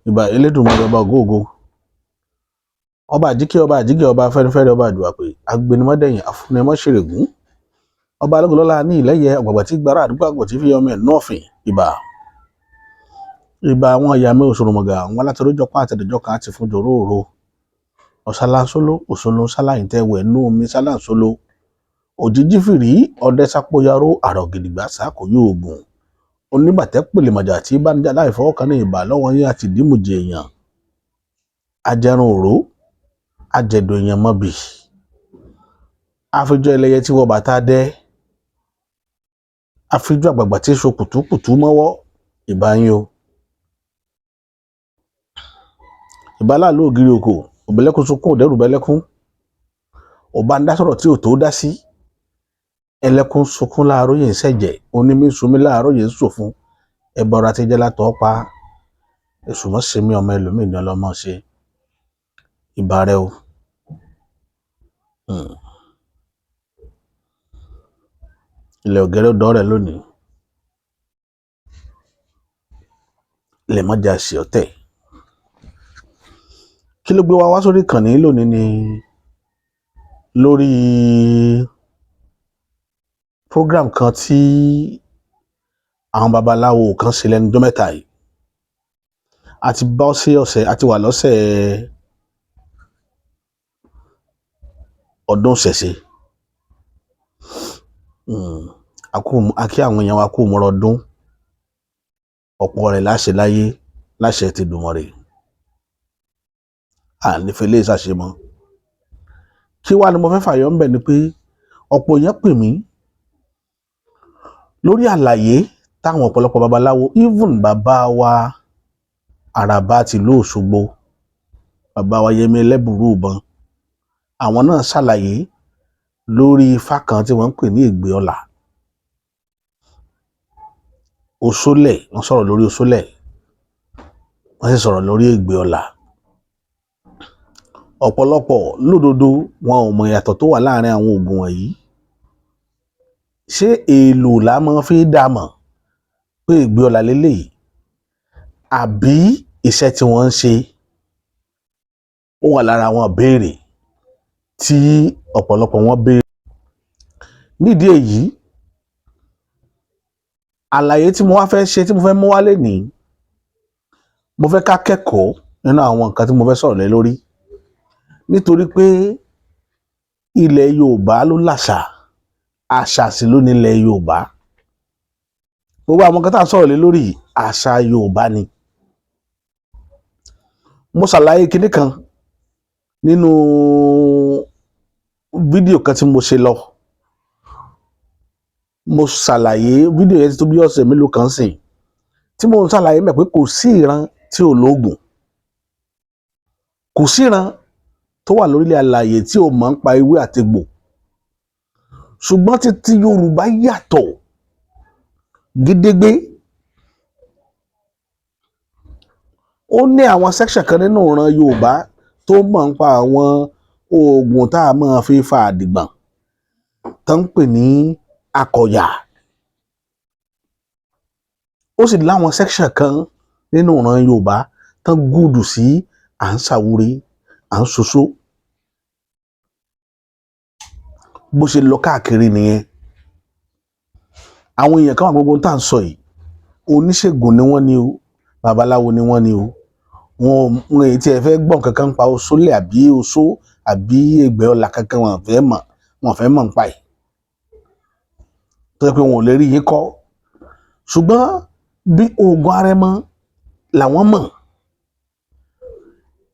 Ìbà Elédùmarè, ọba ògóògo, ọba àjíkẹ́, ọba àjíkẹ́, ọba afẹ́nifẹ́re, ọba àdùàpè, agbẹnimọ́dẹ̀yìn, afúnimọ́ṣẹ̀rẹ̀gùn, ọba alógolọ́lá ní ìlẹ́yẹ ọ̀gbàgbà tí gbàrà àdúgbò àgbò tí fi ọmọ ẹ̀ nọ́ọ̀fìn. Ìbà, ìbà àwọn ìyá mi òṣòròmọ̀gà, àwọn alátẹrújọpọ̀ àtẹ̀dẹ̀jọ kan àti fún jòróòro ọ̀sálàńsóló òṣòlò sáláìntẹ̀wẹ̀ nú omi sálàńsóló òjijì fìrí ọdẹ sápóyaró àrọ̀ gidigba sákòó oògùn oníbàtẹ́ pèlèmọ̀jà tí bánijà láì fọwọ́ kan ní. Ìbà lọ́wọ́ yín àti ìdímùjẹ èèyàn, ajẹrun òró, ajẹ̀dọ̀ èèyàn mọ́bì, àfijọ́ ẹlẹ́yẹ tí wọ bàtà dẹ́, àfijọ́ àgbààgbà tí so kùtùkùtù mọ́wọ́. Ìbà yín o. Ìbà aláàlú ògiri òkò òbẹ̀lẹ́kún sunkún òdẹ́rù bẹ́lẹ́kún, ọba ń dá sọ̀rọ̀ tí ò tó dá sí, ẹlẹ́kún sunkún láàárọ̀ yìí ń ṣẹ̀jẹ̀, onímí sunmí láàárọ̀ yìí ń ṣòfun, ẹbọra tí jẹ́ látọ̀ pa èṣù mọ́ ṣe mí, ọmọ ẹlòmíì ní ọlọ́mọ ṣe. Ìbà rẹ o. Ilẹ̀ ọ̀gẹ́rẹ́ dọ́ rẹ lónìí, ilẹ̀ mọ́jà sí ọ̀tẹ̀. Kí ló gbé wa wá sórí ìkànnì lónìí ni lórí program kan tí àwọn babaláwo kan ṣe lẹ́nu ọjọ́ mẹ́ta yìí. A ti bọ́ sí ọ̀sẹ̀, a ti wà lọ́sẹ̀ ọdún ìṣẹ̀ṣe. A kí àwọn èèyàn wa kú ìmúra ọdún, ọ̀pọ̀ rẹ̀ láṣẹ láyé láṣẹ ti Èdùmàrè, à nífẹ̀ẹ́ lè ṣàṣemọ́. Kí wàá ni mo fẹ́ fàyọ ńbẹ̀ ni pé ọ̀pọ̀ èèyàn pè mí lórí àlàyé táwọn ọ̀pọ̀lọpọ̀ babaláwo, even bàbá wa Àràbà tìlú Òṣogbo, bàbá wa Yẹmí Ẹlẹ́bùrú ìbọn, àwọn náà ṣàlàyé lórí ifá kan tí wọ́n ń pè ní Ègbè Ọlà. Òṣólẹ̀, wọ́n sọ̀rọ̀ lórí Òṣólẹ̀, wọ́n sì sọ̀rọ̀ lórí Ègbè Ọlà. Ọ̀pọ̀lọpọ̀ lódodo wọn ò mọ ìyàtọ̀ tó wà láàrin àwọn oògùn wọ̀nyí. Ṣé èèlò là máa fi dá mọ̀ pé Ègbè Ọlà leléyìí, àbí iṣẹ́ tí wọ́n ń ṣe? Ó wà lára àwọn ìbéèrè tí ọ̀pọ̀lọpọ̀ wọn béèrè. Nídìí èyí, àlàyé tí mo wá fẹ́ ṣe, tí mo fẹ́ mú wá lénìí, mo fẹ́ ká kẹ́kọ̀ọ́ nínú àwọn nǹkan tí mo fẹ́ sọ̀rọ̀ lé lórí, nítorí pé ilẹ̀ Yorùbá ló làṣà, àṣà sì ló nílẹ̀ Yorùbá. Gbogbo àwọn nǹkan tá à ń sọ̀rọ̀ lé lórí, àṣà Yorùbá ni. Mo ṣàlàyé kinní kan nínú fídíò kan tí mo ṣe lọ. Mo ṣàlàyé fídíò yẹn ti tó bí ọ̀sẹ̀ mélòó kan sìn, tí mo ń ṣàlàyé mẹ́ pé kò sí ìran tí ò lóògùn, kò sí ìran tó wà lórílẹ̀ alààyè tí ò mọ̀ ń pa ewé àtegbò, ṣùgbọ́n títí Yorùbá yàtọ̀ gédégbé. Ó ní àwọn section kan nínú ìran Yorùbá tó mọ̀ ń pa àwọn oògùn tá a máa fi fa àdìgbọ̀n tó ń pè ní akọ̀yà. Ó sì láwọn section kan nínú ìran Yorùbá tán gùdù sí à ń ṣàwúre, à ń ṣoṣó. Bó ṣe lọ káàkiri nìyẹn. Àwọn èèyàn kan wà, gbogbo tá à ń sọ yìí, oníṣègùn ni wọ́n ní o, babaláwo ni wọ́n ní o, wọn èyí tí ẹ fẹ́ gbọ́n kankan pa oṣólẹ̀ àbí oṣó àbí Ẹgbẹ́ Ọlà kankan, wọn fẹ́ mọ̀, wọn fẹ́ mọ̀ nípa ẹ̀, tó yẹ pé wọn ò lè rí yín kọ́. Ṣùgbọ́n bí oògùn arẹmọ làwọn mọ̀,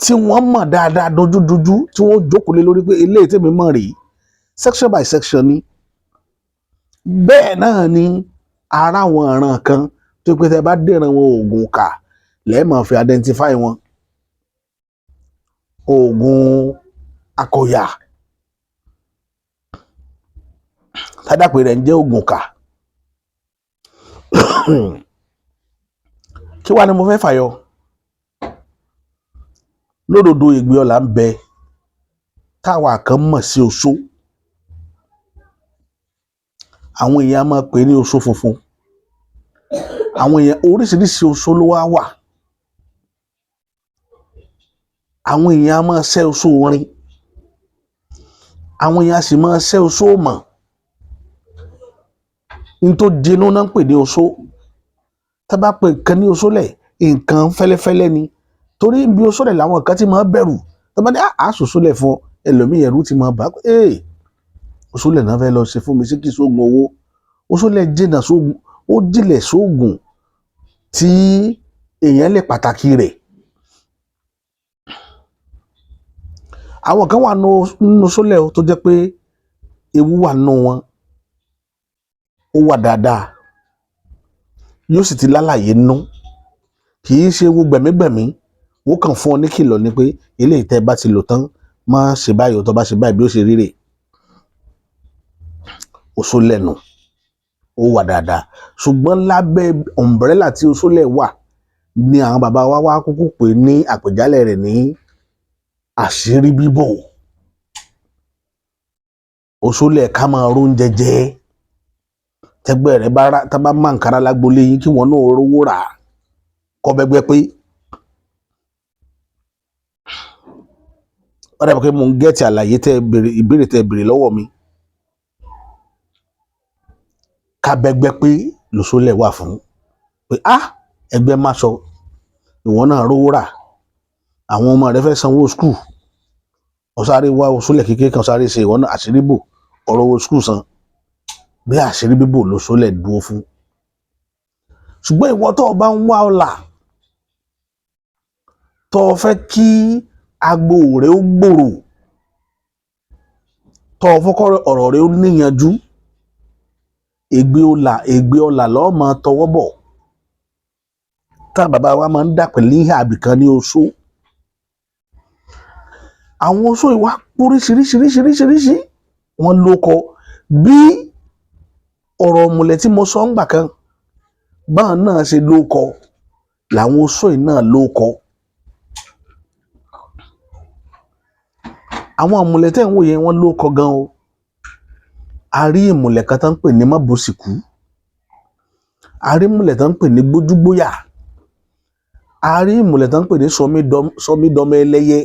tí wọ́n mọ̀ dáadáa dojúdojú, tí wọ́n jókòó lé lórí pé eléyìí tèmi mọ̀ rèé, section by section ni. Bẹ́ẹ̀ náà ni ara àwọn ìran kan tó pé tẹ́ bá dẹ̀ràn wọn, oògùn kà lẹ́ẹ̀mọ̀ fi identify wọn, oògùn akọ̀yà tádàpé rẹ̀ ń jẹ́ oògùn kà. Kí wàá ni mo fẹ́ fàyọ? Lódodo, Ègbè Ọlà ń bẹ táwa kan mọ̀ sí oṣó. Àwọn èèyàn máa pè ní oṣó funfun. Àwọn èèyàn, oríṣiríṣi oṣó ló wá wà. Àwọn èèyàn á máa ṣẹ́ oṣó orin, àwọn èèyàn á sì máa ṣẹ́ oṣó mọ̀. N tó jinú náà ń pè ní oṣó. Tá bá pe nǹkan ní oṣólẹ̀, nǹkan fẹ́lẹ́fẹ́lẹ́ ni, torí ibi oṣólẹ̀ làwọn kan ti máa bẹ̀rù. Tó bá ní àṣòṣólẹ̀ fún ẹlòmíì, ẹ̀rù ti máa bà á. Ee, oṣólẹ̀ náà fẹ́ lọ ṣe fún mi sí kí sóògùn owó. Oṣólẹ̀ jìnnà sóògùn, ó jìnlẹ̀ sóògùn tí èèyàn lè pàtàkì rẹ̀. Àwọn kan wà nínú oṣólẹ̀ tó jẹ́ pé ewu wà nínú wọn, ó wà dáadáa, yóò sì ti lálàyé nínú. Kì í ṣe ewu gbẹ̀mígbẹ̀mí, wọ́n kàn fún ọ ní kìlọ̀ ni pé eléyìí tẹ́ ẹ bá ti lò tán, má ṣe báyìí, tó bá ṣe báyìí, bí ó ṣe rí rèé. Oṣólẹ̀ nù, ó wà dáadáa, ṣùgbọ́n lábẹ́ umbrella tí oṣólẹ̀ wà ni àwọn bàbá wa wá kúkú pè ní àpèjálẹ̀ rẹ̀ ní àṣírí bíbò. Oṣólẹ̀ ká máa róúnjẹ jẹ, tẹgbẹ́ rẹ̀ bá rà, tá bá má nkàrà lágbolé yín, kí wọn náà rówó rà á kọ́ bẹ́gbẹ́ pé. Ó dàbí pé mo ń gẹ́tì àlàyé tẹ́ béèrè, ìbéèrè tẹ́ béèrè lọ́wọ́ mi. Ká bẹ́gbẹ́ pé lòṣólẹ̀ wà fún pé á ẹgbẹ́ má sọ, ìwọ náà rówó rà, àwọn ọmọ rẹ fẹ́ sanwó skul, ọ̀sáré wá oṣólẹ̀ kékeré kan sáré ṣe, ìwọ náà àṣírí bò, ọ̀rọ̀ owó skul san. Bí àṣírí bíbò lòṣólẹ̀ dúró fún. Ṣùgbọ́n ìwọ tó o bá ń wá ọlà, tó o fẹ́ kí agbo rẹ ó gbòòrò, tó o fẹ́ kọ́ ọ̀rọ̀ rẹ ó níyanjú, ègbé ọlà, ègbé ọlà lọ́ọ́ máa tọwọ́ bọ̀. Tá bàbá wa máa ń dàpẹ̀ ní àbìkan ní oṣó. Àwọn oṣó ìwà póríṣiríṣiríṣiríṣiríṣi, wọn ló kọ bí ọ̀rọ̀ ọ̀mùlẹ̀ tí mo sọ ń gbà kan, báwọn náà ṣe ló kọ làwọn oṣó yìí náà ló kọ. Àwọn ọ̀mùlẹ̀ tẹ́ ń wò yẹn, wọ́n ló kọ gan o. A rí ìmùlẹ̀ kan tó ń pè ní mọ́bùsìkú, a rí ìmùlẹ̀ tó ń pè ní gbójúgbóyà, a rí ìmùlẹ̀ tó ń pè ní sọmídọmọ ẹlẹ́yẹ,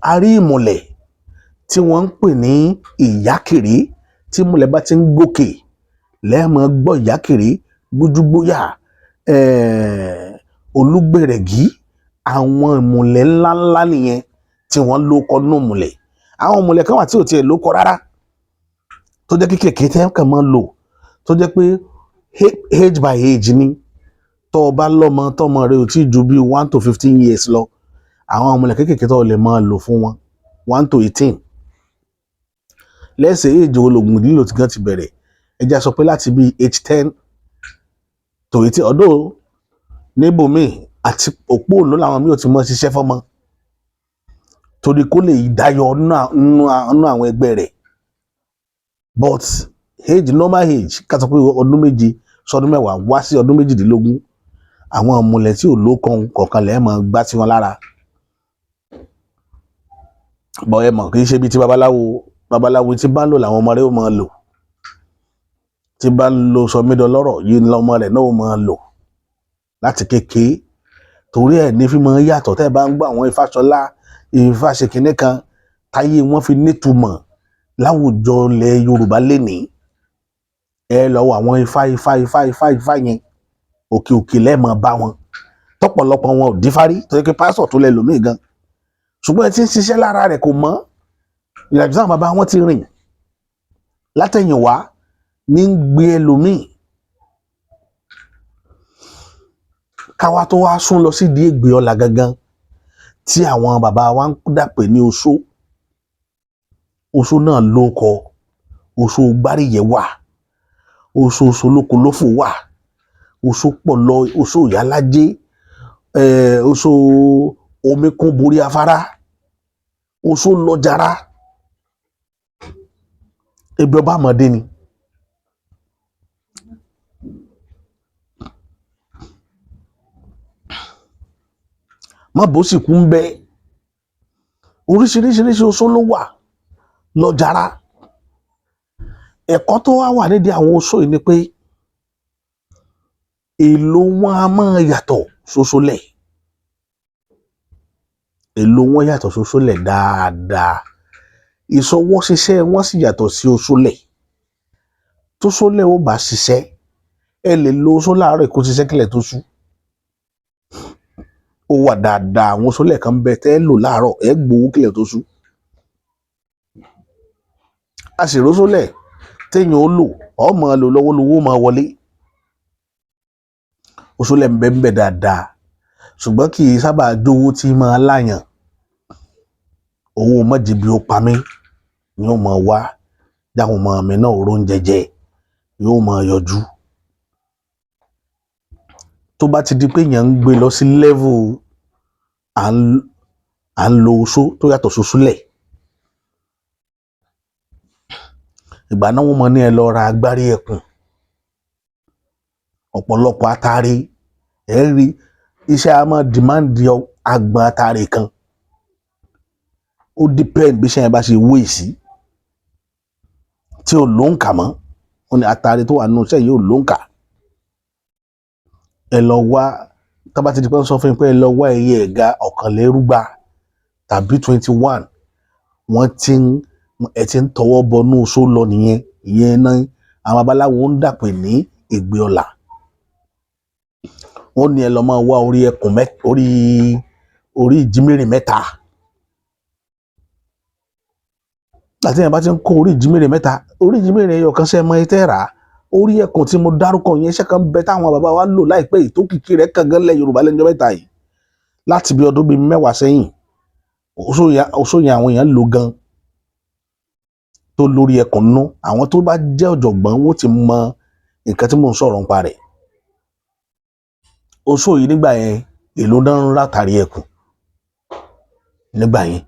a rí ìmùlẹ̀ tí wọ́n ń pè ní ìyákìrí. Tí ìmùlẹ̀ bá ti ń gòkè lẹ́ẹ̀mọ́ gbọ́ ìyákìrí, gbójúgbóyà, olúgbèrègí. Àwọn ìmùlẹ̀ ńláńlá nìyẹn tí wọ́n ló kọ nínú ìmùlẹ̀. Àwọn ìmùlẹ̀ kan wà tí ò tiẹ̀ ló kọ rárá, tó jẹ́ kékèké tẹ́ kàn máa lò, tó jẹ́ pé age by age ni. Tó o bá lọ́mọ, tọ́mọ rẹ ò tí ju bí 1 to 15 years lọ, àwọn ìmùlẹ̀ kékèké tó o lè máa lò fún wọn 1 to 18. Lẹ́sẹ̀ age ológun lílò tí gan ti bẹ̀rẹ̀, ẹ jẹ́ sọ pé láti bí age 10 to 18. Ọ̀dọ́ níbòmíì àti òpó òǹdó làwọn míì ò ti mọ ṣiṣẹ́ fọ́mọ, torí kó lè dáyọ nínú àwọn ẹgbẹ́ rẹ̀. But age, normal age, ká sọ pé ọdún 7 sọdún 10 wá sí ọdún 18, àwọn ìmùlẹ̀ tí ò lókan kọ̀ọ̀kan lẹ́ẹ̀ máa gbá sí wọn lára. Bọ́ ẹ mọ̀, kì í ṣe bíi ti babaláwo. Babaláwo tí bá ń lò làwọn ọmọ rẹ̀ ó máa lò, tí bá ń lo sọmídọlọ́rọ̀ yìí lọmọ rẹ̀ náà ó máa lò láti kékeré. Torí ẹ̀ ní fi máa ń yàtọ̀. Tẹ́ ẹ bá ń gbọ́ àwọn Ifáṣọlá, Ifáṣekínní kan, táyé wọn fi nítumọ̀ láwùjọ ilẹ̀ Yorùbá lénìí, ẹ lọ wọ àwọn Ifá Ifá Ifá Ifá Ifá yẹn, òkè òkè lẹ́ẹ̀mọ̀ bá wọn. Tọ́pọ̀lọpọ̀ wọn ò dífárí, tó yẹ kí pásọ̀ tó lẹ lòmíì gan, ṣùgbọ́n ẹ ti ń ṣiṣẹ́ lára rẹ̀ kò mọ́. Ìrìnàjò táwọn bàbá wọn ti rìn látẹ̀yìnwá ní ń gbé ẹlòmíì. Káwá tó wá sún lọ sídìí ègbè ọlà gangan tí àwọn bàbá wa ń dàpè ní oṣó. Oṣó náà ló kọ. Oṣó gbáríyẹ wà, oṣó solókolófò wà, oṣó pọ̀ lọ, oṣó ìyálájé, oṣó omikún borí afárá, oṣó lọ́jàrá, ebi ọba àmọ́dé ni. Má bó sì kú ń bẹ. Oríṣiríṣiríṣi oṣó ló wà lọ́jàrá. Ẹ̀kọ́ tó wá wà nídìí àwọn oṣó yìí ni pé èlò wọn a máa yàtọ̀ ṣoṣolẹ̀. Èlò wọn yàtọ̀ sóṣólẹ̀ dáadáa, ìṣọwọ́ ṣiṣẹ́ wọn sì yàtọ̀ sí oṣólẹ̀. Tóṣólẹ̀ ó bá ṣiṣẹ́, ẹ lè lo oṣó láàárọ̀ kó ṣiṣẹ́ kílẹ̀ tó ṣú. Ó wà dáadáa. Àwọn oṣólẹ̀ kan bẹ tẹ́ lò láàárọ̀, ẹ gbowó kílẹ̀ tó ṣú. A sì róṣólẹ̀ téèyàn ó lò, ọmọ lò lọ́wọ́, lówó máa wọlé. Oṣólẹ̀ ń bẹ ń bẹ dáadáa, ṣùgbọ́n kì í sábà jówó tí máa láyàn. Owó mọ́jìbí ó pa mí ni ó máa wá jáwọn ọmọ mi náà ò róúnjẹ jẹ, yóò máa yọjú. Tó bá ti di pé èèyàn ń gbé lọ sí level à ń lo oṣó tó yàtọ̀ sóṣúlẹ̀, ìgbà náà wọ́n mọ ní ẹ lọ ra agbárí ẹkùn, ọ̀pọ̀lọpọ̀ atare. Ẹ rí iṣẹ́ a máa demand agbọ̀n atare kan. Ó depend bí iṣẹ́ yẹn bá ṣe wéè sí tí ò lóǹkà mọ́. Ó ní atare tó wà nínú iṣẹ́ yìí ò lóǹkà. Ẹ lọ wá, tá bá ti di pé wọ́n sọ fún yín pé ẹ lọ wá ẹyẹ ẹ̀ga 101 tàbí 21, wọ́n ti ń ẹ ti ń tọwọ́ bọnú oṣó lọ nìyẹn. Ìyẹn náà àwọn babaláwo ń dàpè ní ègbè ọlà. Wọ́n ní ẹ lọ máa wá orí ẹkùn mẹ́ orí orí ìjímèrè mẹ́ta. Àti èèyàn bá ti ń kó orí ìjímèrè mẹ́ta, orí ìjímèrè ẹyọ kan sẹ́ mọ́ ẹ tẹ́ rà á. Orí ẹkùn tí mo dárúkọ yẹn, iṣẹ́ kan bẹ táwọn bàbá wa lò láìpẹ́ yìí tó kìkì rẹ̀ kàn gan lẹ̀ Yorùbá lẹ́nu mẹ́ta yìí, láti bí ọdún bíi 10 sẹ́yìn. Oṣó yẹn àwọn èèyàn lò gan tó lórí ẹkùn nú. Àwọn tó bá jẹ́ ọ̀jọ̀gbọ́n, wọ́n ti mọ nǹkan tí mò ń sọ̀rọ̀ nípa rẹ̀. Oṣó yìí nígbà yẹn, èló náà ń rà tàrí ẹkùn nígbà yẹn?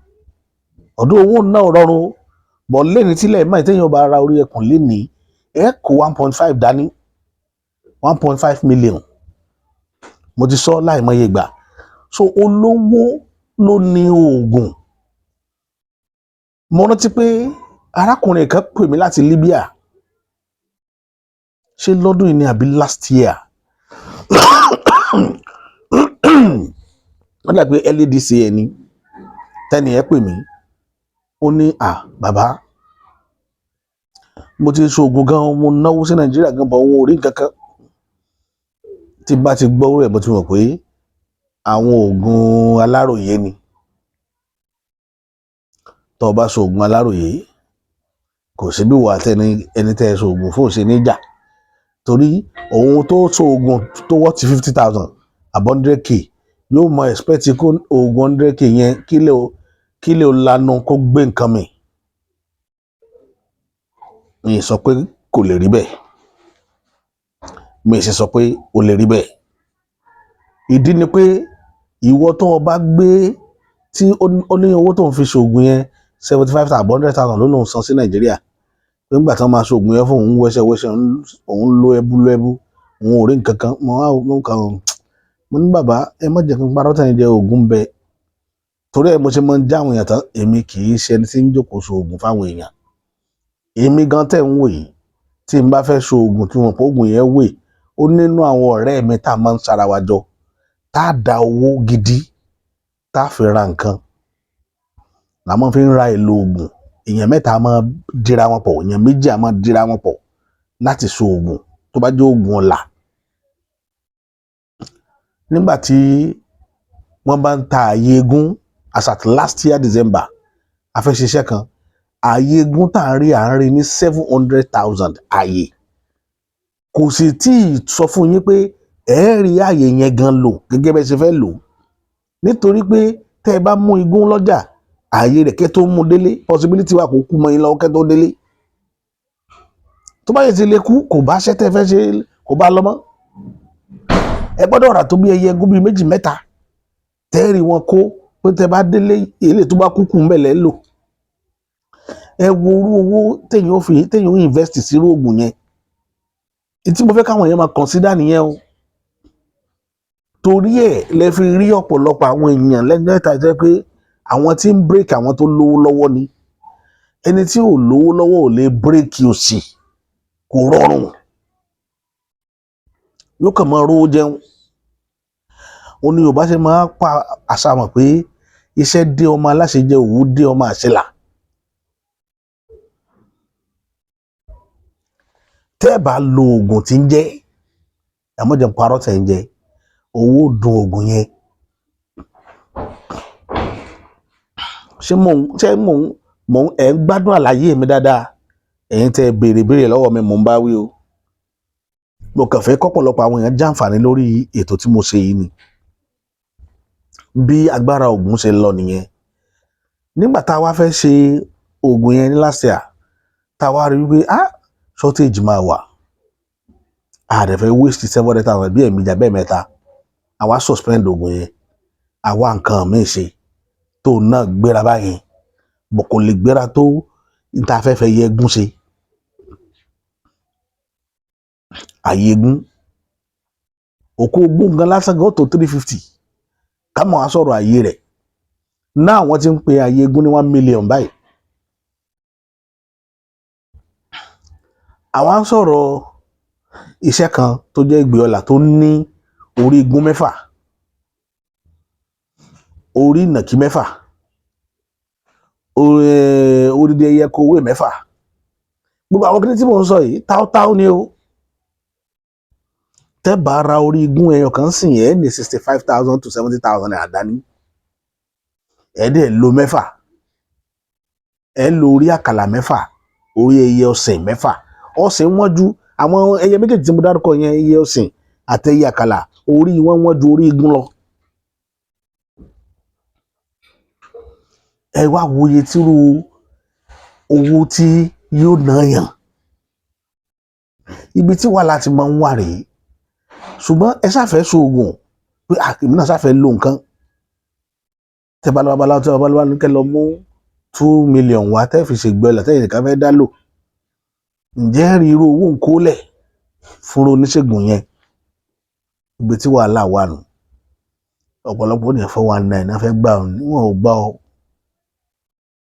Ọdún owó náà rọrùn bọ̀ lẹ́ni tílẹ̀ máa téèyàn bá ra orí ẹkùn lénìí, ẹ kó 1.5 dání, 1.5 million. Mo ti sọ láìmọye ìgbà. So olówó ló ní oògùn. Mo rántí pé arákùnrin kan pè mí láti Libya, ṣé lọ́dún yìí ni àbí last year? Wọ́n dà pé LADC ẹ̀ ni tẹ́ni ẹ̀ pè mí. Ó ní, "À bàbá, mo ti ṣoògùn gan, mo náwó sí Nàìjíríà gan, bọ̀ òun ò rí nǹkan kan." Tí bá ti gbọ́ rẹ̀, mo ti mọ̀ pé àwọn oògùn aláròyé ni. Tó o bá ṣoògùn aláròyé, kò sí bí wàá tẹni ẹni tẹ́ ẹ ṣoògùn fún òṣè níjà, torí òun tó ṣoògùn tó wọ́ ti 50,000 àbí 100K, yóò mọ expect kó oògùn 100K yẹn kílẹ̀ ó lanu kó gbé nǹkan mi. Mi sọ pé kò lè rí bẹ́ẹ̀, mi sì sọ pé ó lè rí bẹ́ẹ̀. Ìdí ni pé ìwọ tó o bá gbé tí ó ní owó tó ń fi ṣoògùn yẹn, 75,000, 100,000 ló lóun san sí Nàìjíríà, pé nígbà tí wọ́n máa ṣoògùn yẹn fún òun, wẹ́sẹ̀wẹ́sẹ̀, òun lo ẹbú lo ẹbú, òun ò rí nǹkan kan. Mo wá mo kàn mo ní, "Bàbá, ẹ má jẹ́ kí n parọ́ tàn yín jẹ, oògùn ń bẹ." Torí ẹ mo ṣe máa ń já àwọn èèyàn tán. Èmi kì í ṣe ẹni tí ń jókòó ṣoògùn fáwọn èèyàn. Èmi gan tẹ̀ ń wò yìí, tí n bá fẹ́ ṣoògùn tí wọn pé oògùn yẹn wè, ó nínú àwọn ọ̀rẹ́ mi tá a máa ń sara wa jọ, tá a da owó gidi tá a fi ra nǹkan là máa fi ń ra èlò oògùn. Èèyàn mẹ́ta máa dira wọn pọ̀, èèyàn méjì á máa dira wọn pọ̀ láti so oògùn tó bá jẹ́ oògùn ọ̀la. Nígbà tí wọ́n bá ń ta ààyè eégún, as at last year December, a fẹ́ ṣiṣẹ́ kan, ààyè eégún tá à ń rí, à ń rí ní 700,000 ààyè. Kò sì tí ì sọ fún yín pé ẹ rí ààyè yẹn gan lò gẹ́gẹ́ bẹ́ẹ̀ ṣe fẹ́ lò, nítorí pé tẹ́ ẹ bá mú igún lọ́jà, ààyè rẹ̀, kẹ́ tó mú délé, possibility wà kó kú mọ́ yín lọ́wọ́ kẹ́ tó délé. Tó bá yẹ ti lè kú, kò bá ṣẹ́ tẹ́ fẹ́ ṣe, kò bá lọ mọ́. Ẹ gbọ́dọ̀ rà tó bí ẹyẹ egún bíi méjì mẹ́ta tẹ́ẹ̀rì wọn kó pé tẹ́ bá délé, èlé tó bá kúkú ń bẹ̀ lẹ́ lò. Ẹ wo irú owó téèyàn ó fi, téèyàn ó invest sí irú oògùn yẹn. Tí mo fẹ́ káwọn èèyàn máa consider nìyẹn o. Torí ẹ̀ lẹ fi rí ọ̀pọ̀lọpọ̀ àwọn èèyàn lẹ́nu mẹ́ta jẹ́ pé àwọn tí ń break, àwọn tó lówó lọ́wọ́ ni. Ẹni tí ò lówó lọ́wọ́ ò lè break òṣì, kò rọrùn, yóò kàn máa rówó jẹun. Ó ní Yorùbá ṣe máa pa àṣà mọ̀ pé Iṣẹ́ dé, ọmọ aláṣẹ jẹ, òwú dé, ọmọ àṣelà. Tẹ́ ẹ bá lo oògùn tí ń jẹ́, àmọ́jẹ̀ ń parọ́ tẹ̀ ń jẹ, owó dùn oògùn yẹn. Ṣé mò ń ṣé mò ń mò ń ẹ̀ ń gbádùn àlàyé mi dáadáa? Ẹ̀yin tẹ́ ẹ béèrè béèrè lọ́wọ́ mi, mò ń bá wí o. Mo kàn fẹ́ kọ́pọ̀lọpọ̀ àwọn èèyàn jàǹfààní lórí ètò tí mo ṣe yìí ni. Bí agbára oògùn ṣe lọ nìyẹn. Nígbà tá a wá fẹ́ ṣe oògùn yẹn ní last year, tá a wá rí wípé shortage máa wà, a dẹ̀ fẹ́ waste 700,000 bí ẹ̀ẹ̀mejì àbí ẹ̀ẹ̀mẹ́ta, àwa suspend oògùn yẹn, àwa nǹkan míì ṣe tó náà gbéra báyẹn bọ̀, kò lè gbéra tó níta afẹ́fẹ́ yẹ gún ṣe àyè gún òkú ogún gan lásán gan ó tó 350. Ká mọ̀ á sọ̀rọ̀ àyè rẹ̀ náà, wọ́n ti ń pe àyè gún ní 1 million báyìí. Àwa ń sọ̀rọ̀ iṣẹ́ kan tó jẹ́ ìgbé ọlà tó ní orí igun mẹ́fà, orí ìnàkí mẹ́fà, odidi ẹyẹ kowé mẹ́fà. Gbogbo àwọn kìnìún tí mò ń sọ yìí, táótáó ni o. Tẹ́ bá ra orí igun ẹyọ kan sìn ẹ́ ní 65,000 to 70,000 naira dání. Ẹ̀ dẹ̀ lo mẹ́fà, ẹ̀ lo orí àkàlà mẹ́fà, orí ẹyẹ ọ̀sìn mẹ́fà. Ọ̀sìn wọ́n ju àwọn ẹyẹ méjèèjì tí mo dárúkọ yẹn, ẹyẹ ọ̀sìn àti ẹyẹ àkàlà, orí wọn wọ́n ju orí igun lọ. Ẹ wá wòye tírú owó tí yóò ná yàn. Ibi tí wàhálà ti máa ń wà rèé. Ṣùgbọ́n ẹ ṣàfẹ́ ṣoògùn pé èmi náà ṣàfẹ́ lo nǹkan. Tẹ́ bá lọ babaláwo, tẹ́ babaláwo ní kẹ́ lọ mú 2 million wá tẹ́ fi ṣègbè ọlà tẹ́yìn nìkan fẹ́ dá lò. Ǹjẹ́ rí irú owó nkólẹ̀ fún oníṣègùn yẹn? Ibi tí wàhálà wà nù. Ọ̀pọ̀lọpọ̀ ní 419 náà fẹ́ gbà ọ́, níwọ̀n ò gbà ọ́.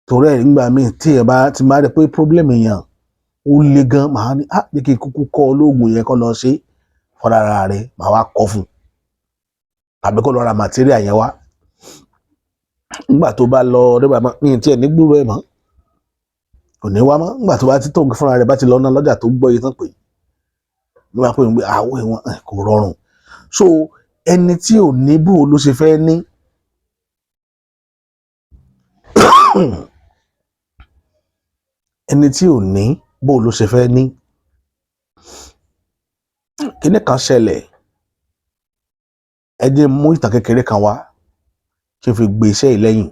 Torí ẹ̀ nígbà míì tí ẹ bá ti máa rí pé problem èèyàn ó le gan, màá ní jẹ́ kí n kúkú kọ́ olóògùn yẹn kó lọ ṣe fúnra ara rẹ̀, màá wá kọ́ fún un tàbí kó lọ ra material yẹn wá. Nígbà tó bá lọ rí bàbá mi tí ẹ̀ ní gbúrò ẹ̀ mọ́, kò ní wá mọ́. Nígbà tó bá ti tó fúnra rẹ̀ bá ti lọ ná lọ́jà tó gbọ́ iye tán pé ló bá pè mí pé àwọ̀ ẹ̀wọ̀n kò rọrùn. So ẹni tí ò ní bò ló ṣe fẹ́ ní. Ẹni tí ò ní bò ló ṣe fẹ́ ní. Kíní kan ṣẹlẹ̀, ẹ jẹ́ mú ìtàn kékeré kan wá kí n fi gbé iṣẹ́ yìí lẹ́yìn.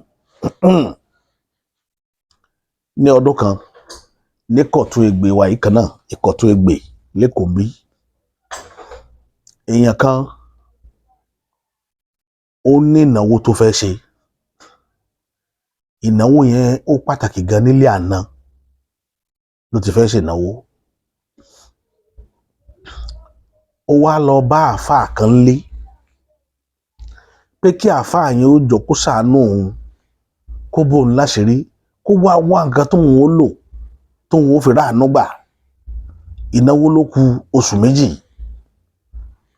Ní ọdún kan ní Kọ̀tún Ègbè wa yìí kan náà, Ìkọ̀tún Ègbè lẹ́kọ̀ọ́ bí, èèyàn kan ó ní ìnáwó tó fẹ́ ṣe. Ìnáwó yẹn ó pàtàkì gan, nílé àná ló ti fẹ́ ṣe ìnáwó. Ó wá lọ bá àáfàá kan lé pé kí àáfàá yẹn ó jọ kó ṣàánú òun, kó bóun láṣìírí, kó wá wá nǹkan tóun ó lò tóun ó fi ráàánú gbà. Ìnáwó ló kù oṣù méjì,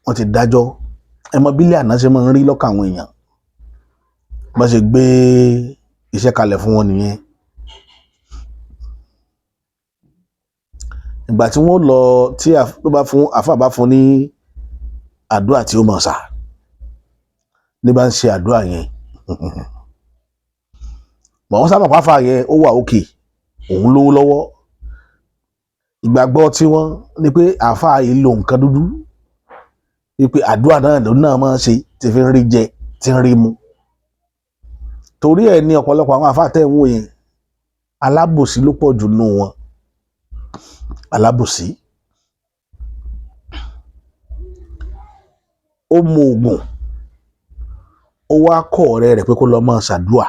wọ́n ti dájọ́. Ẹ mọ bílẹ̀ àná ṣe máa ń rí lọ́kàn àwọn èèyàn. Bá ṣe gbé iṣẹ́ kalẹ̀ fún wọn nìyẹn. Ìgbà tí wọ́n lọ, tí tó bá fún àáfàá bá fún ní àdúrà tí ó mọ̀ sá ní bá ń ṣe àdúrà yẹn, mọ̀ wọ́n sábà pàfà yẹn ó wà òkè, òun lówó lọ́wọ́. Ìgbàgbọ́ tí wọ́n ní pé àáfàá yìí lo nǹkan dúdú, wípé àdúrà náà lòun náà máa ń ṣe tí fi ń rí jẹ, tí ń rí mu. Torí ẹ̀ ní ọ̀pọ̀lọpọ̀ àwọn àáfàá tẹ̀ ń wò yẹn, alábòsí ló pọ̀ jù nù wọn. Alábòsí. Ó mu oògùn, ó wá kọ́ ọ̀rẹ́ rẹ̀ pé kó lọ máa ṣàdúà.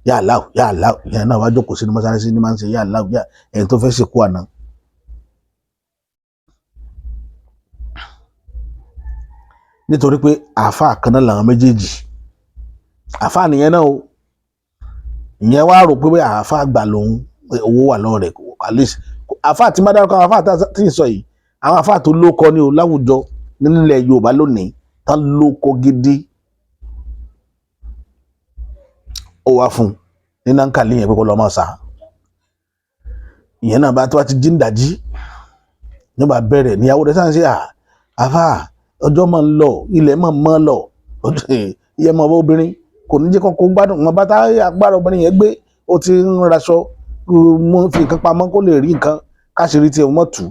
Yà aláwù, yà aláwù. Ìyẹn náà wá jókòó sínú mọ́sálásí ní máa ń ṣe yà aláwù, yà ẹni tó fẹ́ ṣèkú àná. Nítorí pé àáfàá kan náà làwọn méjèèjì. Àáfàá nìyẹn náà o. Ìyẹn wá rò pé bóyá àáfàá àgbà lòun, owó wà lọ́wọ́ rẹ̀, at least àáfàá tí má dárúkọ, àwọn àáfàá tí ń sọ yìí, àwọn àáfàá tó lóko ní o láwùjọ nílẹ̀ Yorùbá lónìí, tán lóko gidi. Ó wá fún un ní nankali yẹn pé kó lọ́ máa sá. Ìyẹn náà bá tó bá ti jí ń dàjí ní bá bẹ̀rẹ̀ níyàwó rẹ̀ sáà ń ṣe àfà, ọjọ́ máa ń lọ, ilẹ̀ máa ń mọ́ lọ. Ìyẹn mọ̀, obìnrin kò ní jẹ́ kó gbádùn wọn bá tá agbára obìnrin yẹn gbé. Ó ti ń raṣọ mú, fi nǹkan pamọ́ kó lè rí nǹkan káṣírí tí wọ́n tù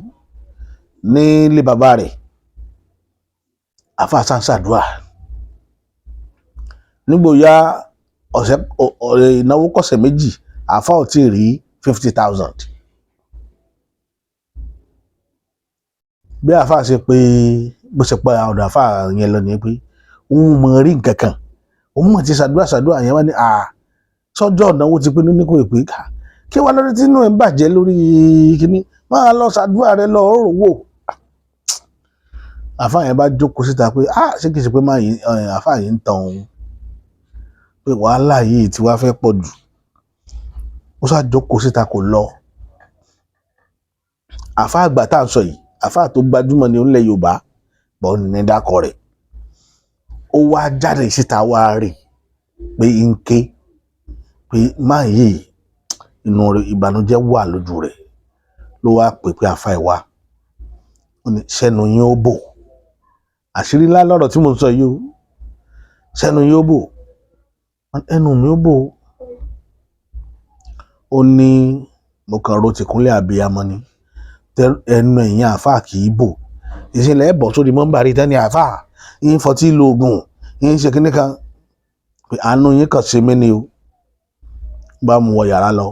nílé bàbá rẹ̀. Àfà sáńsàdúà nígbò ya ọ̀sẹ̀ ìnáwó kọ̀sẹ̀ 2, àfà ò tí ì rí 50,000. Bí àfà ṣe pé, bó ṣe pé ọ̀dọ̀ àfà yẹn lọ ní pé òun mọ̀ rí nǹkan kan, òun mọ̀ ti ṣàdúrà ṣàdúrà yẹn wá ní sọ́jọ́ ìnáwó ti pé ní kò pé ká kí wàá lórí tí inú ẹ̀ ń bàjẹ́ lórí kíní, máa lọ ṣàdúrà rẹ lọ ọ̀rọ̀ wò. Àfà yẹn bá jókòó síta pé ṣé kìí ṣe pé máa yìí àfà yìí ń tan òun, pé wàhálà yìí ti wá fẹ́ pọ̀ jù. Ó ṣáà jókòó síta, kò lọ. Àfà àgbà tá à ń sọ yìí, àfà tó gbajúmọ̀ ní orílẹ̀ Yorùbá bọ́ ní dákọ̀ rẹ̀, ó wá jáde síta, wá rí pé ń ké, pé máa yìí inú rẹ̀, ìbànújẹ́ wà lójú rẹ̀. Ló wá pè pé àfà ẹ̀ wá, ó ní sẹ́nu yín ó bò, àṣírí ńlá lọ́rọ̀ tí mo ń sọ yìí o, sẹ́nu yín ó bò, ẹnu mi ó bò. Ó ní mo kàn ro tìkúnlẹ̀ abiyamọ ni, ẹnu ẹ̀yìn àáfàá kì í bò. Ìṣẹ̀lẹ̀ ẹ̀ bọ̀ sórí mọ́ńbàrí tẹ́ni àáfàá yín fọtí lo oògùn yín ṣe kíní kan, pé àánú yín kàn ṣe mí ni o. Bá mú wọ yàrá lọ,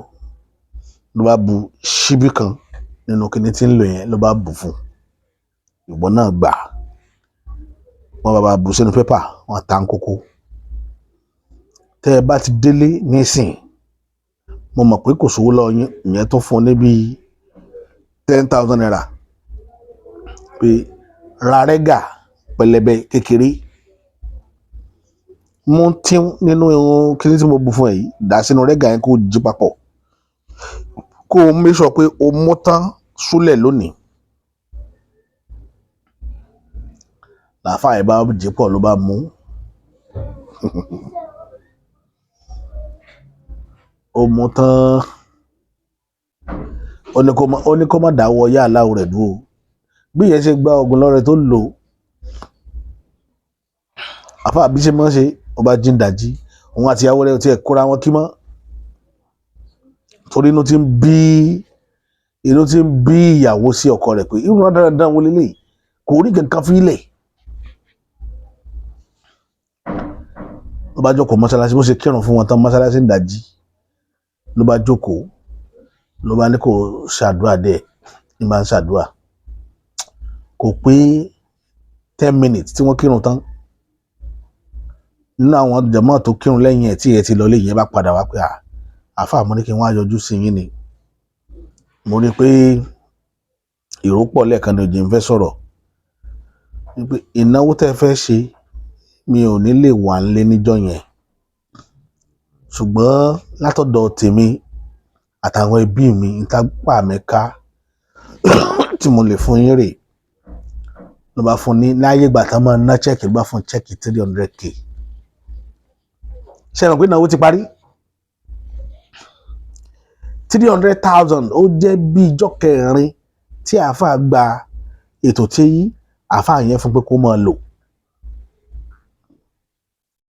ló bá bu ṣíbí kan nínú kíní tí ń lò yẹn, ló bá bù fún ìwọ náà gbà. Wọ́n bá bù sínú pépà, wọ́n ta ń kókó. Tẹ́ ẹ bá ti délé nísìn, mo mọ̀ pé kò sówó lọ́wọ́ yín. Ìyẹn tó fún ọ ní bíi ₦10,000 pé ra rẹ́gà pẹlẹbẹ kékeré, mú tíún nínú kíní tí mo bu fún ẹ yìí, dà sínú rẹ́gà yẹn, kó jí papọ̀, kó o make sure pé o mú tán súlẹ̀ lónìí. Làáfàá yẹn bá jí pọ̀, ló bá mú ó mú tán. Ó ní kó má dáwọ́ yá aláwọ̀ rẹ̀ dúró. Bí ìyẹn ṣe gba oògùn lọ́rẹ̀ tó lò, àfáà bí ṣe mọ́ ṣe, ọba jíǹdàjí, òun àti ìyàwó rẹ̀ ti ẹ̀ kóra wọn kí mọ́, torí inú ti ń bí ìyàwó sí ọkọ rẹ̀ pé irú náà dáradára wọlé lè kò rí kankan fi lẹ̀. Ló bá jókòó mọ́sálásí, bó ṣe kírun fún wọn tán mọ́sálásí ń dàjí, ló bá jókòó, ló bá ní kó ṣàdúrà dẹ̀ ní bá ń ṣàdúrà. Kò pé 10 minutes tí wọ́n kírun tán, nínú àwọn jàmáà tó kírun lẹ́yìn ẹ̀ tí ẹ ti lọ lé yẹn bá padà wá pé àáfàá, mo ní kí n wá yọjú sí yín ni, mo rí i pé èrò pọ̀ lẹ́ẹ̀kan ní òjì ń fẹ́ sọ̀rọ̀ wípé ìnáwó tẹ́ fẹ́ ṣe, mi ò ní lè wà nílé níjọ́ yẹn, ṣùgbọ́n látọ̀dọ̀ tèmi àtàwọn ẹbí mi, ìtàpá mi ká tí mo lè fún yín rè. Ló bá fún ní láyé ìgbà tán máa ná chẹ́ẹ̀kì, ló bá fún chẹ́ẹ̀kì 300K. Ṣe é mọ̀ pé ìnáwó ti parí? 300,000, ó jẹ́ bí ijọ́ kẹrin tí àáfàá gba ètò tí àáfàá yẹn fún pé kó máa lò.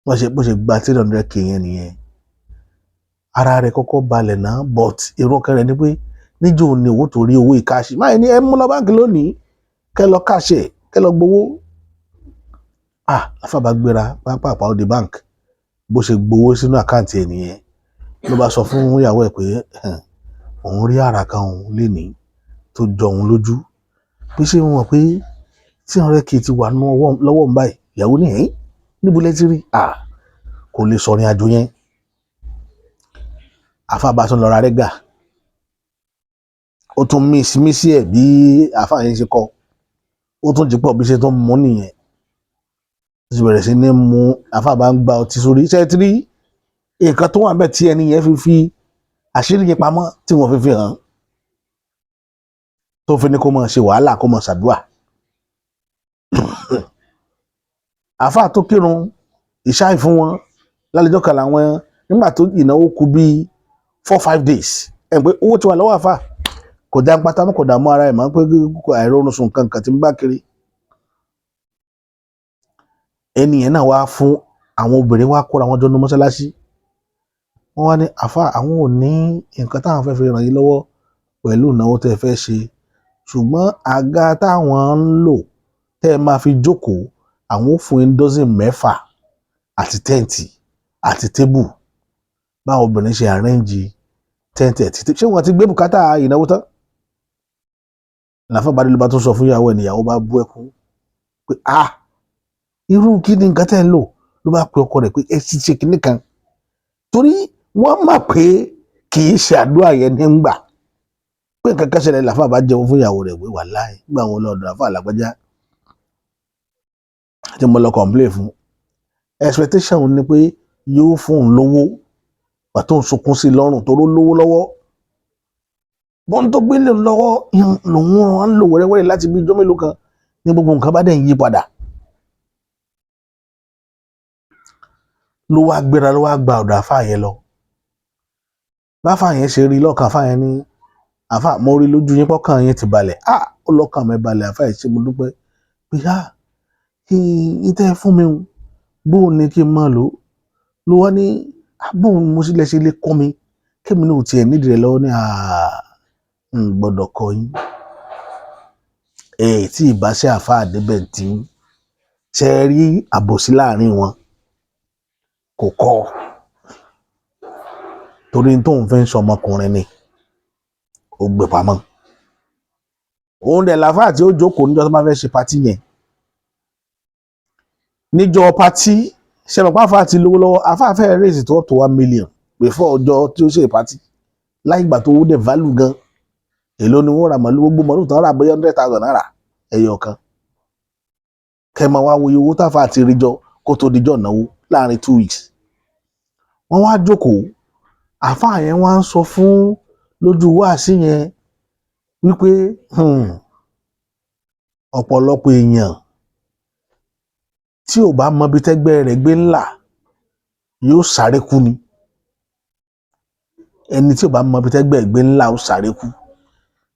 Wọ́n ṣe bó ṣe gba 300K yẹn nìyẹn, ara rẹ̀ kọ́kọ́ balẹ̀ náà, but èrò ọkàn rẹ̀ ni pé níjọ́ ni owó tó rí owó ìkáàṣì máa ní ẹ mú lọ báńkì lónìí, kẹ́ lọ káàṣì, kẹ́ lọ gbowó. Àáfàá bá gbéra pápá, ó di bank. Bó ṣe gbowó sínú àkáǹtì ẹ̀ nìyẹn. Ló bá sọ fún ìyàwó ẹ̀ pé òun rí àrà kan òun lénìí tó jọ òun lójú, pé ṣé wọn mọ̀ pé 300K ti wà lọ́wọ́ òun báyìí. Ìyàwó ní ẹ̀ níbo lẹ ti rí? Kò lè sọ̀rìn àjò yẹn. Àáfàá bá tún lọ ra rẹ́gà, ó tún mísí ẹ̀ bí àáfàá yẹn ṣe kọ, ó tún jípọ̀ bí ṣe tún mú nìyẹn. Ó sì bẹ̀rẹ̀ sí ní mú. Àáfàá bá ń gba ọtí sórí iṣẹ́ tí rí nǹkan tó wà níbẹ̀ tí ẹni yẹn fi fi àṣírí yẹn pamọ́ tí wọ́n fi fi hàn, tó fi ní kó máa ṣe wàhálà, kó máa ṣàdúà. Àáfàá tó kírun ìṣáì fún wọn lálejò kan làwọn Nígbà tó ìnáwó kù bíi 4-5 days, ẹ̀ pé owó ti wà lọ́wọ́ àfà, kò dá pátá mọ́, kò dààmú ara ẹ̀ mọ́ pé àìrórun sùn kankan tí ń bá kiri. Ẹni yẹn náà wá fún àwọn obìnrin, wá kóra wọn jọ ní mọ́ṣáláṣí. Wọ́n wá ní, "Àfà, àwọn ò ní nǹkan táwọn fẹ́ fi ràn yín lọ́wọ́ pẹ̀lú ìnáwó tẹ́ ẹ fẹ́ ṣe, ṣùgbọ́n àga táwọn ń lò tẹ́ ẹ máa fi jókòó, àwọn ò fún yín dozen 6 àti tent àti table." Báwọn obìnrin ṣe arrange tent àti table, ṣé wọ́n ti gbé bùkátà ìnáwó tán? Làfà bá dé, ló bá tún sọ fún ìyàwó ẹ̀, níyàwó bá bú ẹkún pé, "Ah, irú kí ni nǹkan tẹ́ ń lò?" Ló bá pe ọkọ rẹ̀ pé ẹ ti ṣe kinní kan, torí wọ́n mọ̀ pé kì í ṣe àdúrà yẹn ní ń gbà pé nǹkan kan ṣẹlẹ̀. Làfà bá jẹun fún ìyàwó rẹ̀ pé wàláhì, nígbà wọn lọ́dọ̀ àfà làgbájá tí mo lọ complain fún, expectation ni pé yóò fún òun lówó pàtó ń sunkún sí lọ́rùn tó lówó lọ́wọ́ bọ́n tó gbélé lọ́wọ́ lòun wọn ń lò wẹ́rẹ́wẹ́rẹ́ láti bí ijọ́ mélòó kan ní gbogbo nǹkan bá dẹ̀ ń yí padà. Ló wá gbéra, ló wá gba ọ̀dọ̀ àfà yẹn lọ. Báfà yẹn ṣe rí lọ́kàn àfà yẹn ní, "Àfà, mo rí lójú yín pọ́kàn yín ti balẹ̀." "Ah," ó lọ́kàn mi balẹ̀, àfà yìí, ṣe mo dúpẹ́ pé ah, kí n tẹ́ fún mi bóun ni kí n máa lò ó. Ló wá ní, "Bóun mo sì lè ṣe lè kọ́ mi kémi náà ò tiẹ̀ nídìí rẹ̀ lọ́wọ́?" Ní, "N gbọ́dọ̀ kọ́ yín ẹ̀ tí ìbáṣẹ́ àfà débẹ̀ tí ṣe rí àbòsí láàrin wọn kò kọ́, torí tóun fi ń sọ ọmọkùnrin ni ó gbé pamọ́." Òun dẹ̀ làfáà tí ó jókòó níjọ́ tó bá fẹ́ ṣe party yẹn. Níjọ́ party, ṣe mọ̀ pé àfáà ti lówó lọ́wọ́? Àfáà fẹ́ raise tó up to 1 million before ọjọ́ tí ó ṣe party. Láì ìgbà tó owó dẹ̀ value gan, èló ni wọ́n rà màlúù? Gbogbo màlúù tán rà, bóyá 100,000 naira ẹyọ kan. Kẹ́ máa wá wo iye owó táfà ti rí jọ kó tó dijọ́ ìnáwó láàrin 2 weeks. Wọ́n wá jókòó, àfáà yẹn wá ń sọ fún lójú wáàsí yẹn wípé ọ̀pọ̀lọpọ̀ èèyàn tí ò bá mọ ibi tẹ́gbẹ́ rẹ̀ gbé ńlá yóò sáré kú ni. Ẹni tí ò bá mọ ibi tẹ́gbẹ́ gbé ńlá ó sáré kú.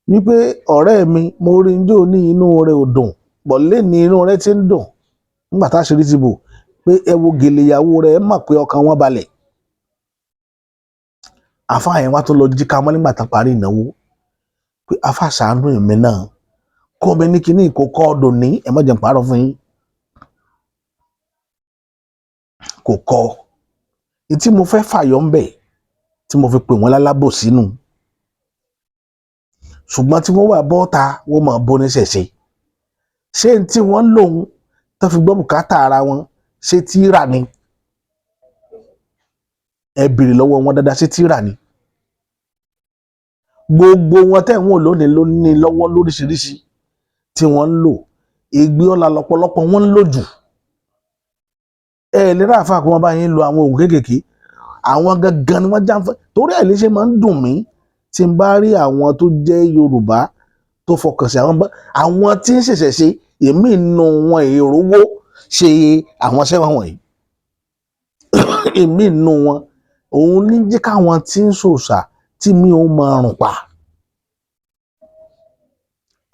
Wípé ọ̀rẹ́ mi, mo rí njó ní inú rẹ̀ ò dùn bọ̀, lẹ́ni inú rẹ̀ ti ń dùn nígbà táṣìírí ti bò, pé ẹ wo gèlè ìyàwó rẹ̀, ẹ mọ̀ pé ọkàn wọn balẹ̀. Àfáà yẹn wá tó lọ jí ká mọ́ nígbà tán parí ìnáwó pé, "Àfáà, ṣàánú èmi náà, kọ́ mi ní kíní ìkókọ́ ọdún ní ẹ má jẹ́ n parọ́ fún yín." Kò kọ́ ní tí mo fẹ́ fàyọ ń bẹ̀ tí mo fi pè wọ́n lálábòsí nù. Ṣùgbọ́n tí wọ́n wà bọ́ta, wọ́n máa bó ní ṣẹ̀ṣẹ̀ ṣé n tí wọ́n lòun tó fi gbọ́ bùkátà ara wọn, ṣé tíra ni? Ẹ béèrè lọ́wọ́ wọn dáadáa, ṣé tíra ni? Gbogbo wọn tẹ̀ ń wò lónìí ló ní lọ́wọ́ lóríṣiríṣi tí wọ́n ń lò. Ìgbé ọ̀la lọ́pọ̀lọpọ̀ wọ́n ń lò jù. Ẹ lè rà àfa kí wọ́n bá yín lo àwọn oògùn kéékèèké. Àwọn gangan ni wọ́n já ń fẹ́. Torí ẹ̀ lè ṣe máa ń dùn mí tí n bá rí àwọn tó jẹ́ Yorùbá tó fọkàn sí àwọn tí ń ṣẹ̀ṣẹ̀ ṣe èmi nù wọn, èrówó ṣe àwọn iṣẹ́ wọn wọ̀nyí, èmi nù wọn. Òun ní jẹ́ káwọn tí ń ṣòṣà tí mi ò máa rùn pa.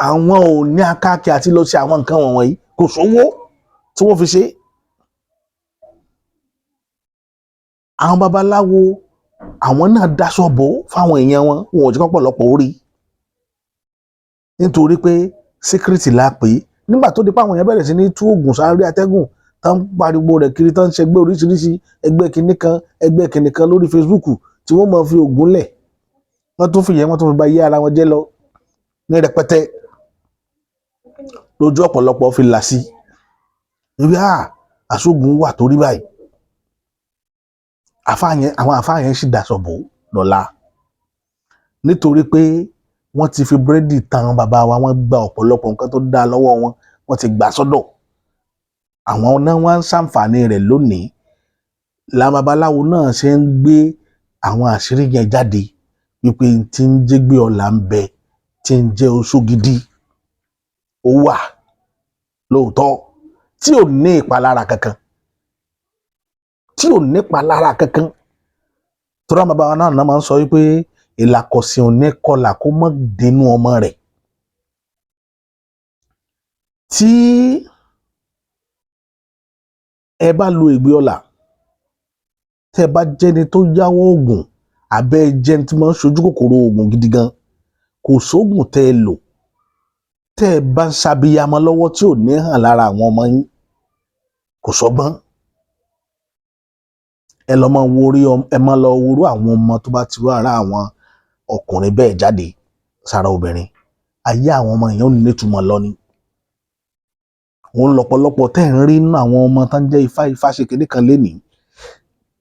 Àwọn ò ní akáàkiri àti lọ sí àwọn nǹkan wọ̀nyí, kò sówó tí wọ́n fi ṣe. Àwọn babaláwo, àwọn náà daṣọ bò fáwọn èèyàn wọn, wọn ò jẹ́ kọ́pọ̀lọpọ̀ orí, nítorí pé síkírìtì la pè é. Nígbà tó di pé àwọn èèyàn bẹ̀rẹ̀ sí ní tú oògùn sáré atẹ́gùn, tán ń pariwo rẹ̀ kiri, tán ń ṣẹgbẹ́ oríṣiríṣi, ẹgbẹ́ kinní kan, ẹgbẹ́ kinní kan lórí Facebook tí wọ́n máa fi oògùn lẹ̀, wọ́n tún fi yẹn, wọ́n tún fi ba iye ara wọn jẹ́ lọ ní rẹpẹtẹ lójú ọ̀pọ̀lọpọ̀ fi là sí ibi àṣogun wà torí báyìí. Àfáà yẹn, àwọn àfáà yẹn sì daṣọ bò lọ́la nítorí pé wọ́n ti fi búrẹ́dì tan bàbá wa. Wọ́n gba ọ̀pọ̀lọpọ̀ nǹkan tó dáa lọ́wọ́ wọn, wọ́n ti gbà sọ́dọ̀ àwọn náà, wọ́n ń ṣàǹfààní rẹ̀ lónìí. Làwọn babaláwo náà ṣe ń gbé àwọn àṣírí yẹn jáde wípé tí ń jẹ́gbé ọ̀la ń bẹ, tí ń jẹ́ oṣó gidi, ó wà lóòótọ́, tí ò ní ìpalára kankan, tí ò ní ìpalára kankan. Torí àwọn bàbá wa náà máa ń sọ wípé ìlàkọ̀sìn ò ní kọlà kó mọ́ dénú ọmọ rẹ̀. Tí ẹ bá lo ìgbé ọlà, tẹ́ ẹ bá jẹ́ni tó yáwó oògùn, àbẹ́ jẹ́ni tí máa ń ṣojú kòkòrò oògùn gidi gan, kò sóògùn tẹ́ ẹ lò tẹ́ ẹ bá ń ṣàbíyamọ lọ́wọ́ tí ò ní hàn lára àwọn ọmọ yín. Kò sọ́gbọ́n. Ẹ lọ máa wo orí, ẹ máa lọ worú àwọn ọmọ tó bá ti rú ara àwọn ọkùnrin bẹ́ẹ̀ jáde sára obìnrin. Ayé àwọn ọmọ yẹn ò ní nítumọ̀ lọ ni. Òun lọ́pọ̀lọpọ̀ tẹ́ ẹ̀ ń rí nínú àwọn ọmọ tó ń jẹ́ ifá ifá ṣe kéde kan lénìí,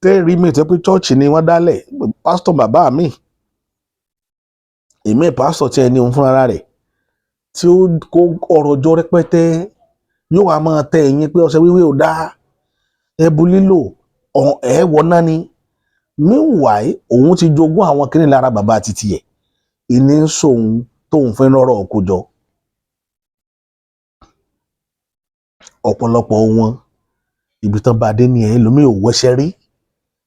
tẹ́ ẹ̀ rí mi tẹ́ pé church ni wọ́n dálẹ̀, pásítọ̀ bàbá mi, èmi pásítọ̀ tí ẹ ní òun fúnra rẹ̀ tí ó kó ọrọ̀ jọ rẹpẹtẹ, yóò wá máa tẹ ẹ̀yìn pé ọṣẹ wíwé ò dáa, ẹbu lílò ẹ̀ wọ náà ni. Meanwhile, òun ti jogún àwọn kinní lára bàbá títí ẹ̀, ìní ń sòun tóun fẹ́ rọrọ̀ kó jọ. Ọ̀pọ̀lọpọ̀ wọn, ibi tán bá dé ní ẹ̀, ẹlòmíì ò wẹṣẹ rí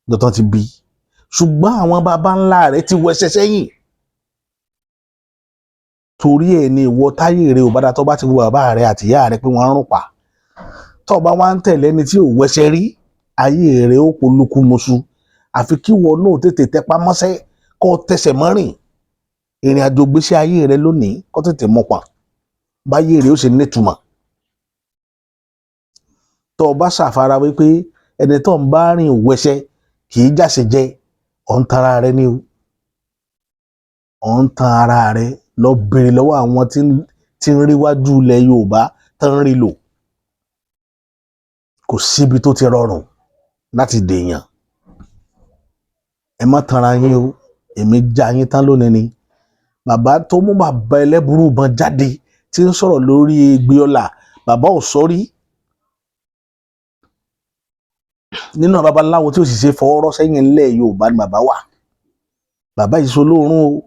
lọ́tàn ti bí, ṣùgbọ́n àwọn baba ńlá rẹ̀ ti wẹṣẹ sẹ́yìn. Torí ẹ̀ ni ìwọ táyé rẹ̀ ò bá dá, tó bá ti wo bàbá rẹ̀ àti ìyá rẹ̀ pé wọ́n ń rùn pa, tó bá wá ń tẹ̀lé ẹni tí ò wẹṣẹ rí, ayé rẹ̀ ó polúkúmuṣu. Àfi kí ìwọ náà tètè tẹpá mọ́ṣẹ́, kó tẹsẹ̀ mọ́rìn ìrìn àjò gbèsè ayé rẹ̀ lónìí, kó tètè mọ̀pọ̀n báyé rẹ̀ ó ṣe nítumọ̀. Tó o bá ṣàfara wípé ẹni tó ń bá rìn wẹṣẹ kì í jáse jẹ, ọ̀ ń tan ara rẹ ní o, ọ̀ ń tan ara rẹ. Lọ bèrè lọ́wọ́ àwọn tí ń ríwájú ilẹ̀ Yorùbá tó ń rí lò. Kò síbi tó ti rọrùn láti dèèyàn. Ẹ má tanra yín o, èmi já yín tán lónìí ni. Bàbá tó mú bàbá ẹlẹ́bùrú ìbọn jáde tí ń sọ̀rọ̀ lórí Ẹgbẹ́ọlá, bàbá ò sọ́rí nínú àwọn babaláwo tí ó sì ṣe fọwọ́rọ́ sẹ́yìn ńlẹ̀ Yorùbá ni bàbá wà. Bàbá yìí so lóorun o,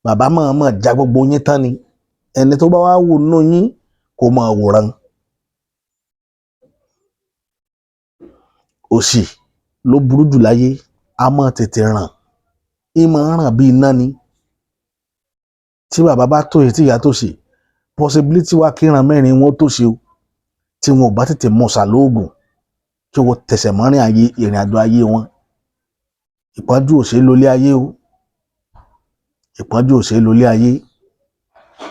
bàbá mọ̀ọ́mọ̀ já gbogbo yín tán ni. Ẹni tó bá wá wù nínú yín kó máa wòran. Òṣì ló burú jù láyé, a máa tètè ràn, í máa ràn bí iná ni. Tí bàbá bá tòṣì, tí ìyá tòṣì, possibility wà kí ìran mẹ́rin wọn tòṣì o, tí wọn ò bá tètè mọ̀ṣà lóògùn kí wọ́n tẹsẹ̀ mọ́rin ayé ìrìn àjò ayé wọn. Ìpọ́njú ò ṣe é lólé ayé o, ìpọ́njú ò ṣe é lólé ayé.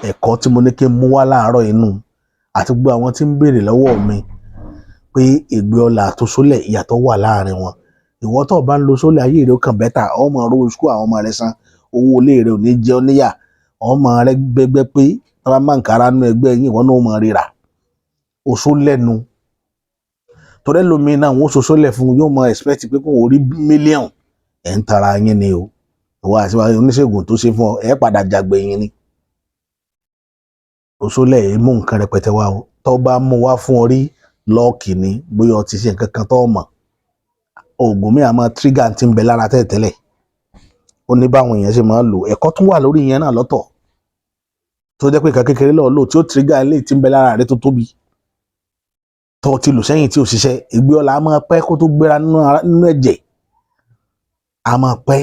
Ẹ̀kọ́ tí mo ní kí n mú wá láàárọ̀ inú àti gbogbo àwọn tí ń béèrè lọ́wọ́ mi pé Ẹgbẹ́ Ọlá àti Sólẹ̀ ìyàtọ̀ wà láàrin wọn. Ìwọ tó bá ń lo sólẹ̀, ayé rẹ ó kàn better, ọmọ rówó school àwọn ọmọ rẹ san, owó ilé rẹ ò ní jẹ ọ́ níyà, ọmọ rẹ gbẹgbẹ pé tí wọ́n bá ń kára nú ẹgbẹ́ yín, ìwọ náà ó mọ rírà oṣó lẹ́nu. Torí ẹlòmíín náà wọ́n ṣoṣó lẹ̀ fún, yóò mọ expect pé kóun ò rí mílíọ̀nù. Ẹ̀ ń tara yín ni o. Ìwọ àti oníṣègùn tó ṣe fún ọ, ẹ̀ padà jàgbé yín ni. Oṣólẹ̀ yìí mú nǹkan rẹpẹtẹ wá o. Tó bá mú wá fún ọ rí lọ́ọ̀kì ni, bóyá o ti ṣe nǹkan kan tó mọ̀. Oògùn mi àmọ́ trigger ti ń bẹ lára tẹ́lẹ̀tẹ́lẹ̀, ó ní báwọn èèyàn ṣe máa ń lò. Ẹ̀kọ́ tún wà lórí ìyẹn náà lọ́tọ̀, tó jẹ́ pé nǹkan kékeré lọ́ọ́ lò tí ó trigger eléyìí tí ń bẹ lára rẹ tó tóbi tó ti lò sẹ́yìn tí ò ṣiṣẹ́. Ìgbé ọlá a máa pẹ́ kó tó gbéra nínú ẹ̀jẹ̀, a máa pẹ́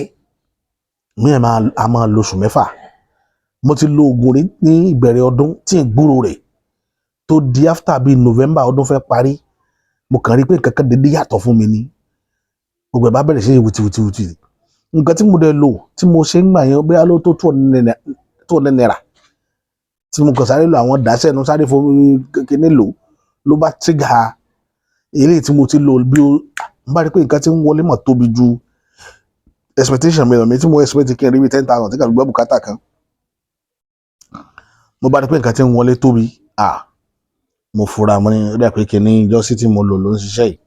mí, a máa lo oṣù 6. Mo ti lo oògùn rí ní ìbẹ̀rẹ̀ ọdún tí ń gbúrò rẹ̀ tó di after bíi November, ọdún fẹ́ parí. Mo kàn rí pé nǹkan kan dédé yàtọ̀ fún mi ni, gbogbo ẹ̀ bá bẹ̀rẹ̀ sí wìtìwìtìwìtì. Nǹkan tí mo dẹ̀ lò tí mo ṣe ń gbà yẹn, bóyá ló tó ₦200 tí mo kàn sáré lò, àwọn dàsẹ́nu sáré fún kíní lò, ló bá trigger eléyìí tí mo ti lò. Bí ó n bá rí pé nǹkan tí ń wọlé mọ̀ tóbi ju expectation mi lọ, mi tí mo expect kí n rí bí 10,000 tí kàn fi gbọ́ bùkátà kan, mo bá rí pé nǹkan tí ń wọlé tóbi, ah, mo fura, mo ní ó dà pé kíní ìjọ́sí tí mo lò ló ń ṣiṣẹ́ yìí.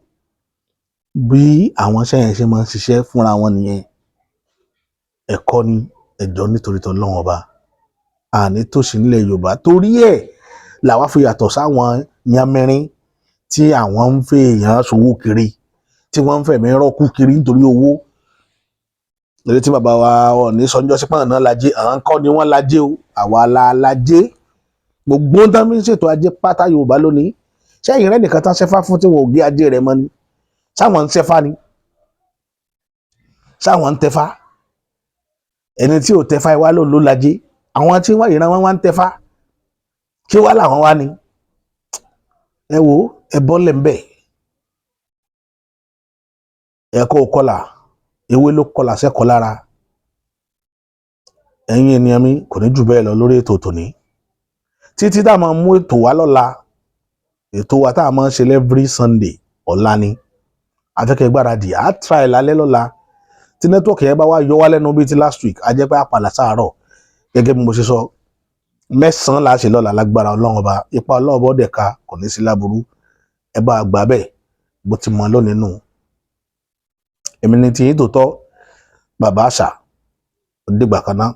Bí àwọn iṣẹ́ yẹn ṣe máa ń ṣiṣẹ́ fúnra wọn nìyẹn. Ẹ̀kọ́ ni ẹ̀jọ́ nítorí tọ́lọ́run ọba àní tòṣì nílẹ̀ Yorùbá. Torí ẹ̀ làwa fi yàtọ̀ sáwọn yanmẹrin tí àwọn ń fẹ́ èèyàn ṣòwò kiri, tí wọ́n ń fẹ̀mí rọ́kú kiri nítorí owó. Eré tí bàbá wa Ọọ̀ni sọjọ́ sí pọ́n náà lajẹ́, àwọn kọ́ ni wọ́n lajẹ́ o, àwa la lajẹ́. Gbogbo ń tán fi ń ṣètò ajé pátá Yorùbá lónìí. Sẹ́yìn rẹ̀ nìkan tán ṣẹ́fá fún tí wọn ò gé ajé rẹ̀ mọ́ ni, sáwọn ń ṣẹ́fá ni. Sáwọn ń tẹfá? Ẹni tí ò tẹfá wá ló lajé. Àwọn tí wọ́n ìran wọn wá ń tẹfá, kí wá làwọn wá ní? Ẹ wo, ẹ bọ́lẹ̀ ń bẹ̀. Ẹ̀kọ́ kọlà, ewé ló kọlà sẹ́kọ̀ọ́ lára. Ẹ̀yin ènìyàn mi, kò ní jù bẹ́ẹ̀ lọ lórí ètò tòní títí tá a máa mú ètò wá lọ́la. Ètò wa tá a máa ń ṣe every Sunday, ọ̀la ni afẹ́kẹ́ gbáradì. Á try lálẹ́ lọ́la. Tí network yẹn bá wá yọ wá lẹ́nu bíi ti last week, á jẹ́ pé á padà sáàárọ̀. Gẹ́gẹ́ bí mo ṣe sọ, 9 la ṣe lọ́la lágbára Ọlọ́run Ọba. Ipa Ọlọ́run Ọba ọ̀dẹ̀ka kò ní sí láburú. Ẹ bá a gbà bẹ́ẹ̀ bó ti mọ lónìí nù. Èmi ni tiyín tòótọ́, Bàbá Àṣà. Ó dìgbà kan náà.